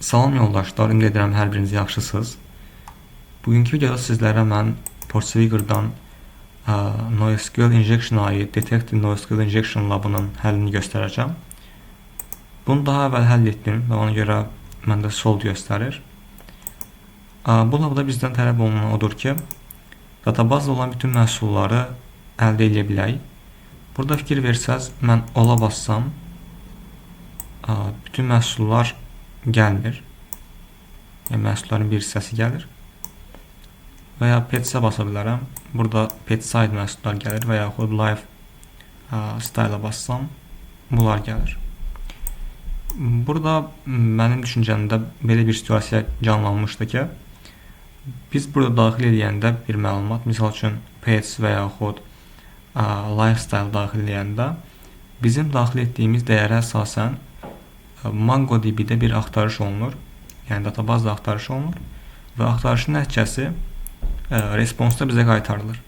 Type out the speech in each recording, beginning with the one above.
Salam yoldaşlar, ümid edirəm hər biriniz yaxşısınız. Bugünkü videoda sizlərə mən PortSwigger-dan NoSQL Injection-a aid Detective NoSQL Injection labının həllini göstərəcəm. Bunu daha əvvəl həll etdim və ona görə məndə solved göstərir. Bu labda bizdən tələb olunan odur ki, databazda olan bütün məhsulları əldə edə bilək. Burada fikir versəz, mən ola bassam, bütün məhsullar gəlmir. Yəni məhsulların bir hissəsi gəlir. Və ya Pets-ə basa bilərəm. Burada Pets-ə aid məhsullar gəlir və yaxud Live Style-a bassam bunlar gəlir. Burada mənim düşüncəmdə belə bir situasiya canlanmışdı ki, biz burada daxil eləyəndə bir məlumat, misal üçün Pets və yaxud Lifestyle daxil eləyəndə bizim daxil etdiyimiz dəyərə əsasən MongoDB-də bir axtarış olunur. Yəni databazda axtarış olunur və axtarışın nəticəsi response-da bizə qaytarılır.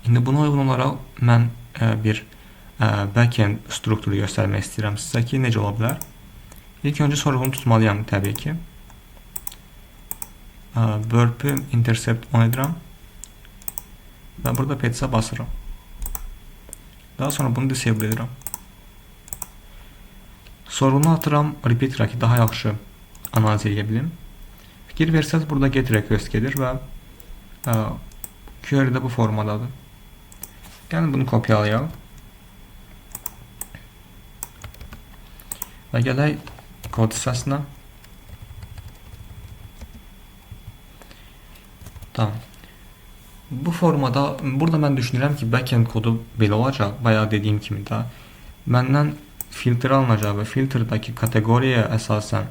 İndi buna uyğun olaraq mən bir backend strukturu göstərmək istəyirəm sizə ki, necə ola bilər. İlk öncə sorğunu tutmalıyam təbii ki. Burp-ü intercept on edirəm və burada Pets-ə basıram. Daha sonra bunu disable edirəm. Sorğunu atıram repeater'a ki, daha yaxşı analiz edə bilim. Fikir versəz, burada get request gedir və query də bu formadadır. Gəlin bunu kopyalayaq. Və gələk kod hissəsinə. Tamam. Bu formada, burada mən düşünürəm ki, backend kodu belə olacaq. Bayaq dediyim kimi də məndən filtr alınacaq və filtrdəki kateqoriyaya əsasən,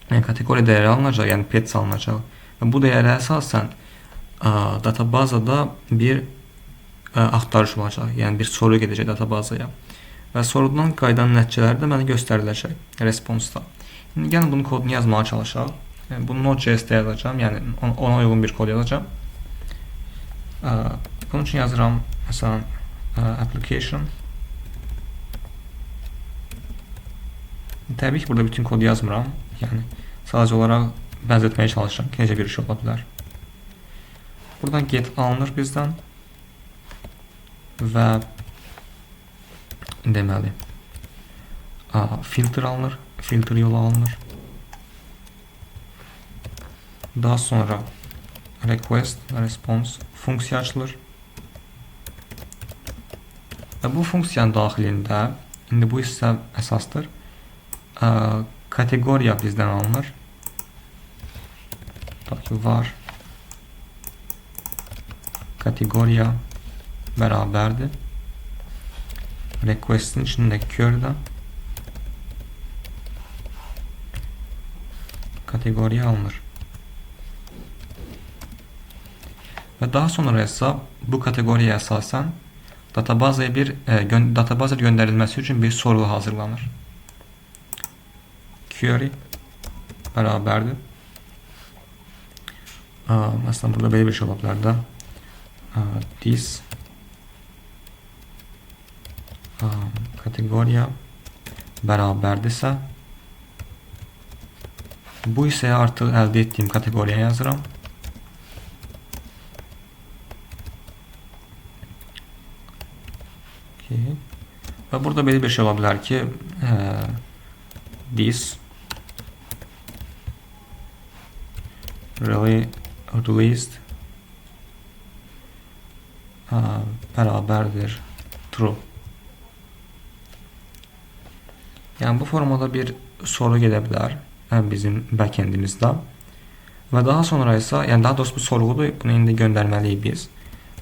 yəni kateqoriya dəyəri alınacaq, yəni pets alınacaq və bu dəyərə əsasən databazada bir axtarış olacaq, yəni bir soru gedəcək databazaya və sorudan qayıdan nəticələr də mənə göstəriləcək response-da. İndi gəlin bunun kodunu yazmağa çalışaq. Yəni, bunu Node.js-də yazacağam, yəni ona uyğun bir kod yazacağam. Bunun üçün yazıram, məsələn, application. Təbii ki, burada bütün kodu yazmıram. Yəni, sadəcə olaraq bənzətməyə çalışıram ki, necə bir iş ola bilər. Buradan get alınır bizdən və deməli, filtr alınır, filtr yolu alınır. Daha sonra request və response funksiya açılır. Və bu funksiyanın daxilində, indi bu hissə əsasdır, kateqoriya bizdən alınır. Tutaq ki, var kateqoriya bərabərdir request'in içindəki query'dən kateqoriya alınır. Və daha sonra isə bu kateqoriyaya əsasən databazaya bir databaza göndərilməsi üçün bir sorğu hazırlanır. Query bərabərdir. Məsələn, burada belə bir şey ola bilər də. This kateqoriya bərabərdirsə bu hissəyə artıq əldə etdiyim kateqoriyaya yazıram. Okay. Və burada belə bir şey ola bilər ki, this released bərabərdir true. Yəni bu formada bir soru gedə bilər bizim backendimizdə. Və daha sonra isə, yəni daha doğrusu bu sorğudur, bunu indi göndərməliyik biz.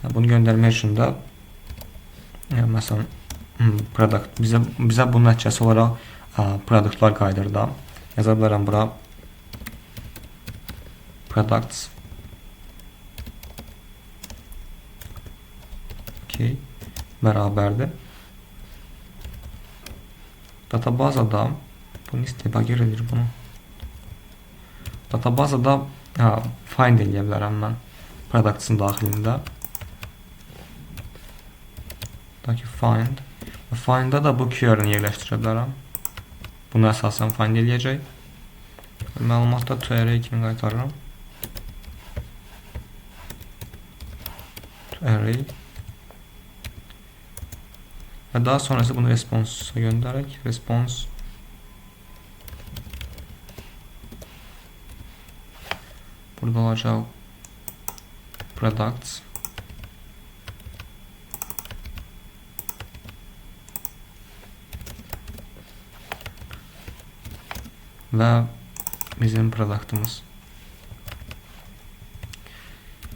Yəni, bunu göndərmək üçün də məsələn product bizə bunun nəticəsi olaraq produktlar qayıdır da. Yaza bilərəm bura products. Okay, bərabərdir. Databazada bunu debugger edir bunu. Databazada find eləyə bilərəm mən products-ın daxilində. Tutaq ki, find. Find'da da bu query-ni yerləşdirə bilərəm. Bunu əsasən find eləyəcək. Məlumatda to array kimi qaytarıram. To array. Və daha sonra isə bunu response-a göndərək. Response burada olacaq products. Və bizim productımız.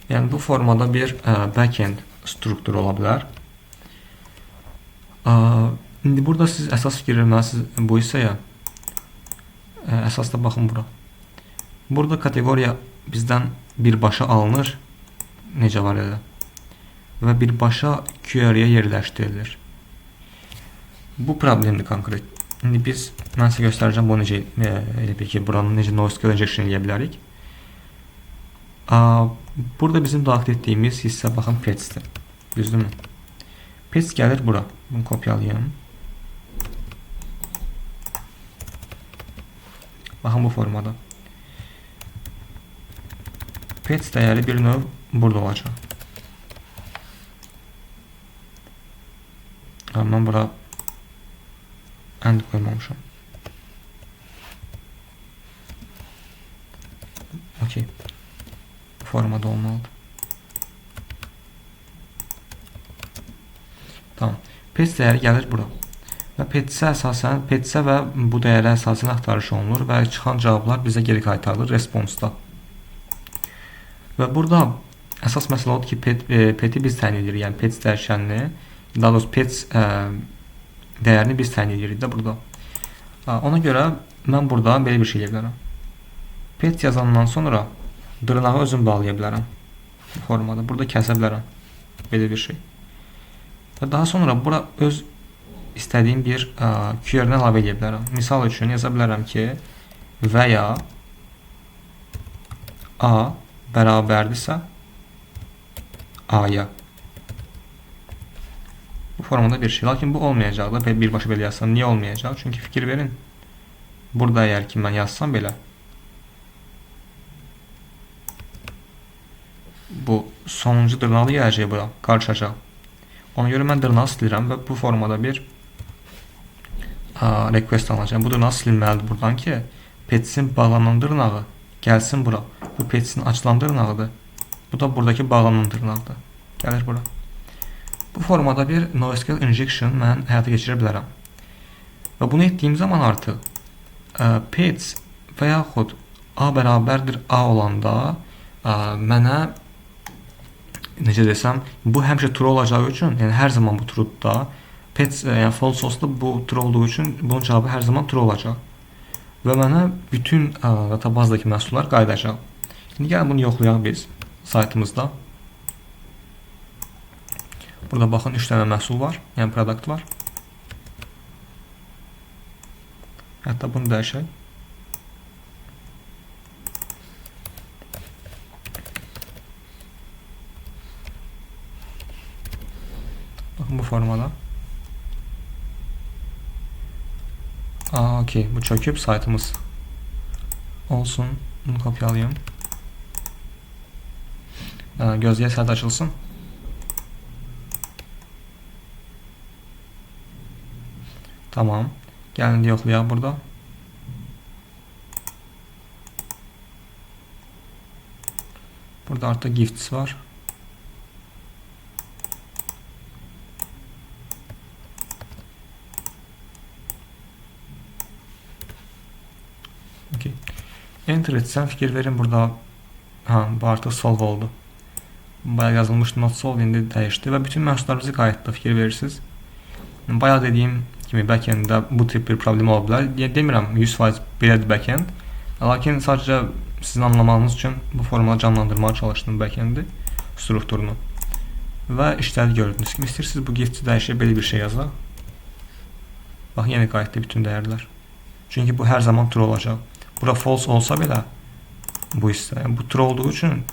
Yəni bu formada bir backend strukturu ola bilər. İndi burada siz əsas fikir verməlisiniz bu hissəyə. Əsas da baxın bura. Burada kateqoriya bizdən birbaşa alınır. Necə var elə. Və birbaşa query-yə yerləşdirilir. Bu problemdir konkret. İndi mən sizə göstərəcəm bu necə, elə bil ki, buranın necə NoSQL injection eləyə bilərik. Burada bizim daxil etdiyimiz hissə baxın pets-dir. Düzdürmü? Pets gəlir bura. Bunu kopyalayayım. Baxın bu formada. Pets dəyəri bir növ burada olacaq. Mən bura end qoymamışam. Okey. Bu formada olmalıdır. Tamam. Pets dəyəri gəlir bura. Və pets-ə əsasən, pets-ə və bu dəyərə əsasən axtarış olunur və çıxan cavablar bizə geri qaytarılır response-da. Və burada əsas məsələ odur ki, pet-i biz təyin edirik. Yəni pets dəyişənini, daha doğrusu pets dəyərini biz təyin edirik də burada. Ona görə mən burada belə bir şey eləyə bilərəm. Pets yazandan sonra dırnağı özüm bağlaya bilərəm. Bu formada. Burada kəsə bilərəm. Belə bir şey. Və daha sonra bura öz istədiyim bir query-ni əlavə edə bilərəm. Misal üçün yaza bilərəm ki, və ya A bərabərdirsə A-ya. Bu formada bir şey. Lakin bu olmayacaq da. Birbaşa belə yazsam. Niyə olmayacaq? Çünki fikir verin. Burada əgər ki mən yazsam belə, bu sonuncu dırnağı gələcək bura, qarışacaq. Ona görə mən dırnağı silirəm və bu formada bir request alacağım. Bu dırnağı silinməlidir buradan ki, petsin bağlanan dırnağı gəlsin bura. Bu petsin açılan dırnağıdır. Bu da buradakı bağlanan dırnağıdır. Gəlir bura. Bu formada bir NoSQL injection mən həyata keçirə bilərəm. Və bunu etdiyim zaman artıq pets və yaxud A bərabərdir A olanda mənə necə desəm, bu həmişə true olacağı üçün, yəni hər zaman bu true'da pets, yəni false olsa da bu true olduğu üçün bunun cavabı hər zaman true olacaq. Və mənə bütün databazdakı məhsullar qayıdacaq. İndi gəlin bunu yoxlayaq biz saytımızda. Burada baxın 3 dənə məhsul var, yəni product var. Hətta bunu dəyişək. Baxın bu formada. Okey, bu çöküb saytımız olsun. Bunu kopyalayayım. Gözləyə sayt açılsın. Tamam. Gəlin yoxlayaq burada. Burada artıq gifts var. Okay. Enter etsəm fikir verin burada, ha, bu artıq solve oldu. Bayaq yazılmışdı not solve, indi dəyişdi və bütün məhsullar bizi qayıtdı, fikir verirsiniz. Bayaq dediyim kimi backend-də bu tip bir problem ola bilər. Demirəm 100% belədir backend. Lakin sadəcə sizin anlamağınız üçün bu formada canlandırmağa çalışdım backend-i, strukturunu. Və işləri gördüyünüz kimi. İstəyirsiniz bu gift-i dəyişə belə bir şey yazaq. Bax, yenə qayıtdı bütün dəyərlər. Çünki bu hər zaman true olacaq. Bura false olsa belə bu hissə, yəni bu true olduğu üçün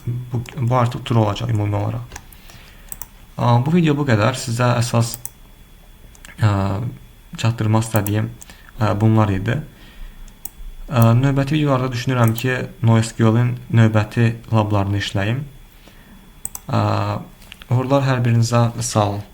bu artıq true olacaq ümumi olaraq. Bu video bu qədər. Sizə əsas çatdırmaq istədiyim bunlar idi. Növbəti videolarda düşünürəm ki, NoSQL-in növbəti lablarını işləyim. Uğurlar hər birinizə, sağ olun.